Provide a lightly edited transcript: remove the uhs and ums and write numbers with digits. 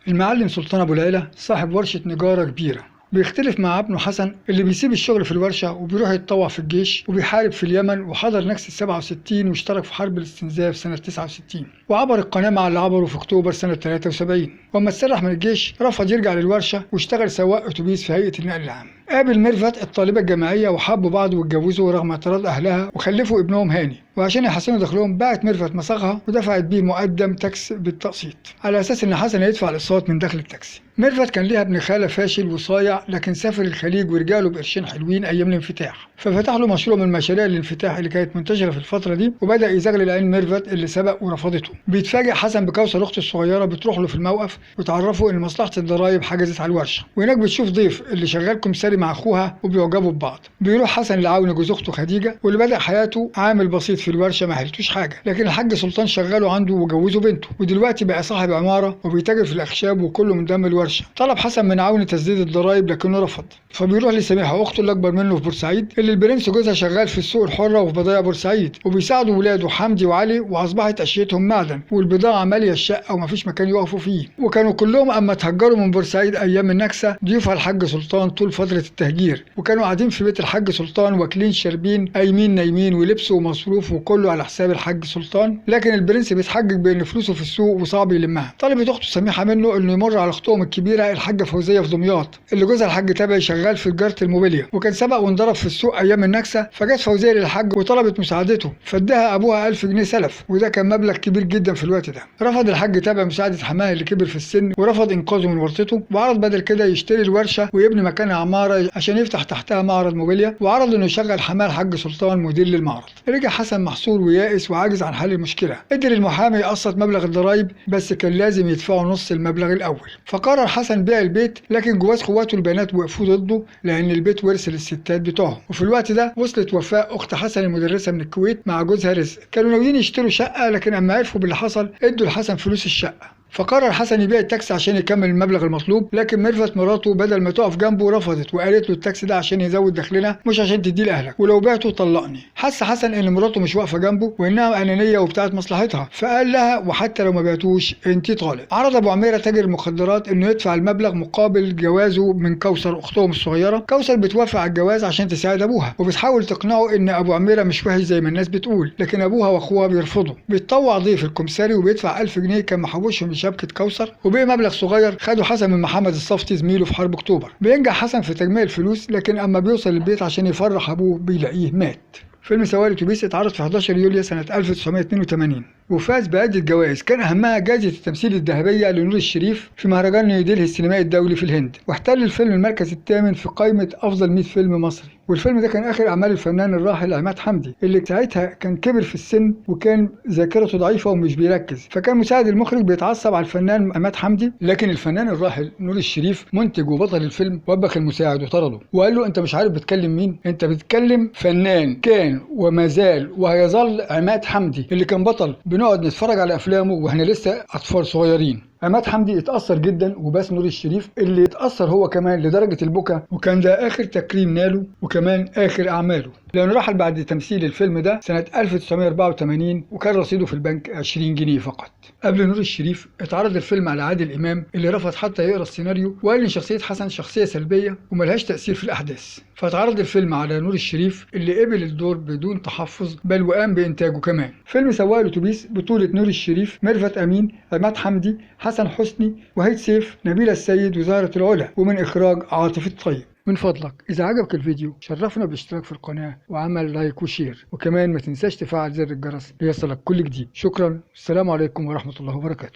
المعلم سلطان أبو العلا صاحب ورشة نجارة كبيرة، بيختلف مع ابنه حسن اللي بيسيب الشغل في الورشة وبيروح يتطوع في الجيش وبيحارب في اليمن، وحضر نكسة 67 واشترك في حرب الاستنزاف سنة 69، وعبر القناة مع اللي عبروا في أكتوبر سنة 73. وأما اتسرح من الجيش رفض يرجع للورشة واشتغل سواق أتوبيس في هيئة النقل العام. قابل ميرفت الطالبة الجامعية وحبوا بعض واتجوزوا رغم اعتراض أهلها، وخلفوا ابنهم هاني. وعشان يحسنوا دخلهم باعت ميرفت مصاغها ودفعت بيه مقدم تاكس بالتقسيط على أساس إن حسن هيدفع الأقساط من دخل التاكسي. ميرفت كان ليها ابن خالة فاشل وصايع، لكن سافر الخليج ورجع له بقرشين حلوين أيام الانفتاح، ففتح له مشروع من مشاريع الانفتاح اللي كانت منتشرة في الفترة دي، وبدأ يزغلل عين ميرفت اللي سبق ورفضته. بيتفاجئ حسن بكوثر أخته الصغيرة بتروح له في الموقف وتعرفه إن مصلحة الضرايب حجزت على الورشة، وهناك بتشوف ضيف اللي شغال كمساري مع أخوها وبيعجبوا ببعض. بيروح حسن لعون جوز أخته خديجة واللي بدأ حياته عامل بسيط في الورشة ما حلتوش حاجة، لكن الحاج سلطان شغله عنده وجوزه بنته، ودلوقتي بقى صاحب عمارة وبيتاجر في الأخشاب وكله من دم الورشة. طلب حسن من عون تسديد الضرايب لكنه رفض، فبيروح لسميحة أخته اللي أكبر منه في بورسعيد اللي البرنس جوزها شغال في السوق الحرة وفي بضايع بورسعيد، وبيساعدوا ولاده حمدي وعلي، وأصبحت أشيتهم معدن والبضاعة مالية الشقة ومفيش مكان يقفوا فيه. وكانوا كلهم أما تهجروا من بورسعيد أيام النكسة ضيوفها الحاج سلطان طول فترة التهجير، وكانوا قاعدين في بيت الحاج سلطان واكلين شاربين قايمين نايمين ولبس ومصروف وكله على حساب الحاج سلطان. لكن البرنس بيتحجج بان فلوسه في السوق وصعب يلمها. طلبت اخته سميحة منه انه يمر على اختهم الكبيرة الحاجة فوزيه في دمياط اللي جوزها الحاج تبعي شغال في تجارة الموبيليا، وكان سبق وانضرب في السوق ايام النكسه. فجت فوزيه للحاج وطلبت مساعدته، فاداها ابوها 1000 جنيه سلف، وده كان مبلغ كبير جدا في الوقت ده. رفض الحاج تبعي مساعدة حماه اللي كبر في السن، ورفض انقاذه من ورطته، وعرض بدل كده يشتري الورشة ويبني مكانها عمارة عشان يفتح تحتها معرض موبيليا، وعرض انه يشغل حماه الحاج سلطان مدير للمعرض. رجع حسن محصور ويائس وعاجز عن حل المشكلة. قدر المحامي يقسط مبلغ الضرايب، بس كان لازم يدفعوا نص المبلغ الاول. فقرر حسن بيع البيت، لكن جواز اخواته البنات وقفوا ضده لان البيت ورث للستات بتوعهم. وفي الوقت ده وصلت وفاء اخت حسن المدرسة من الكويت مع جوزها رزق، كانوا ناويين يشتروا شقه، لكن اما عرفوا باللي حصل ادوا لحسن فلوس الشقة. فقرر حسن يبيع التاكسي عشان يكمل المبلغ المطلوب، لكن ميرفت مراته بدل ما تقف جنبه رفضت وقالت له التاكسي ده عشان يزود دخلنا مش عشان تديه لاهلك، ولو بعته طلقني. حس حسن ان مراته مش واقفة جنبه وانها انانية وبتاعت مصلحتها، فقال لها وحتى لو ما بعتوش انت طالق. عرض ابو عميرة تاجر المخدرات انه يدفع المبلغ مقابل جوازه من كوثر اختهم الصغيرة. كوثر بتوافق على الجواز عشان تساعد ابوها، وبتحاول تقنعه ان ابو عميرة مش وحش زي ما الناس بتقول، لكن ابوها واخوها بيرفضوا. بيتطوع ضيف الكمساري وبيدفع 1000 جنيه كان محوشهم شبكة كوثر، وبقي مبلغ صغير خده حسن من محمد الصفتي زميله في حرب اكتوبر. بينجح حسن في تجميع الفلوس، لكن اما بيوصل البيت عشان يفرح ابوه بيلاقيه مات. فيلم سواق الاتوبيس اتعرض في 11 يوليو سنة 1982 وفاز بعدة جوائز، كان أهمها جائزة التمثيل الذهبية لنور الشريف في مهرجان نيودلهي السينمائي الدولي في الهند. واحتل الفيلم المركز الثامن في قائمة أفضل 100 فيلم مصري. والفيلم ده كان آخر أعمال الفنان الراحل عماد حمدي اللي ساعتها كان كبر في السن وكان ذاكرته ضعيفة ومش بيركز، فكان مساعد المخرج بيتعصب على الفنان عماد حمدي، لكن الفنان الراحل نور الشريف منتج وبطل الفيلم وبخ المساعد وطرده وقال له أنت مش عارف بتكلم مين، أنت بتكلم فنان كان وما زال وهيظل عماد حمدي اللي كان بطل، بنقعد نتفرج على افلامه واحنا لسه اطفال صغيرين. عماد حمدي اتأثر جدا وباس نور الشريف اللي اتأثر هو كمان لدرجة البكا، وكان ده آخر تكريم ناله وكمان آخر أعماله، لأنه رحل بعد تمثيل الفيلم ده سنة 1984 وكان رصيده في البنك 20 جنيه فقط. قبل نور الشريف اتعرض الفيلم على عادل إمام اللي رفض حتى يقرأ السيناريو وقال إن شخصية حسن شخصية سلبية وملهاش تأثير في الأحداث. فاتعرض الفيلم على نور الشريف اللي قبل الدور بدون تحفظ بل وقام بإنتاجه كمان. فيلم سواق الأتوبيس بطولة نور الشريف، ميرفت أمين، عماد حمدي، حسن حسني، وهيد سيف، نبيلة السيد، وزهرة العلا، ومن إخراج عاطف الطيب. من فضلك إذا عجبك الفيديو شرفنا بالاشتراك في القناة وعمل like و share، وكمان ما تنساش تفعل زر الجرس ليصلك كل جديد. شكرا، السلام عليكم ورحمة الله وبركاته.